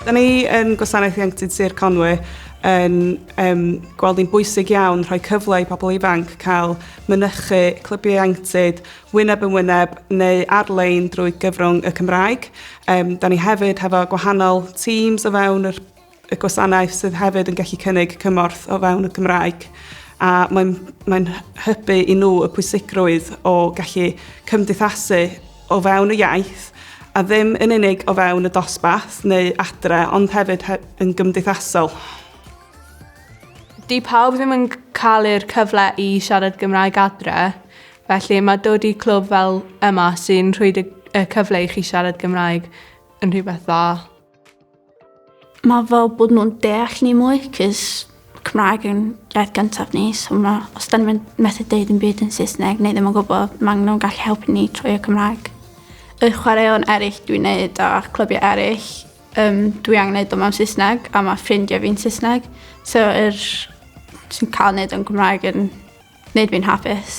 Da ni yn Gwasanaeth Ieuenctid Sir Conwy yn um, gweld hi'n bwysig iawn rhoi cyfle i pobl ifanc cael mynychu clybiau ieuenctid wyneb yn wyneb neu ar-lein drwy gyfrwng y Cymraeg. Um, da ni hefyd hefo gwahanol teams o fewn yr, y gwasanaeth sydd hefyd yn gallu cynnig cymorth o fewn y Gymraeg. A mae'n mae hybu i nhw y pwysigrwydd o gallu cymdeithasu o fewn y iaith a ddim yn unig o fewn y dosbarth neu adre, ond hefyd he yn gymdeithasol. Di pawb ddim yn cael yr cyfle i siarad Gymraeg adre, felly mae dod i clwb fel yma sy'n rhoi y cyfle i chi siarad Gymraeg yn rhywbeth dda. Mae fel bod nhw'n deall ni mwy, cos Cymraeg yn iaith gyntaf ni, so ma, os da ni'n methu deud yn byd yn Saesneg neu ddim yn gwybod, maen nhw'n gallu helpu ni trwy y Cymraeg. Y chwaraeon eraill dwi'n neud a clybiau eraill, um, dwi angen neud o mewn Saesneg a mae ffrindiau fi'n Saesneg, so yr sy'n cael neud o'n Gymraeg yn neud fi'n hapus.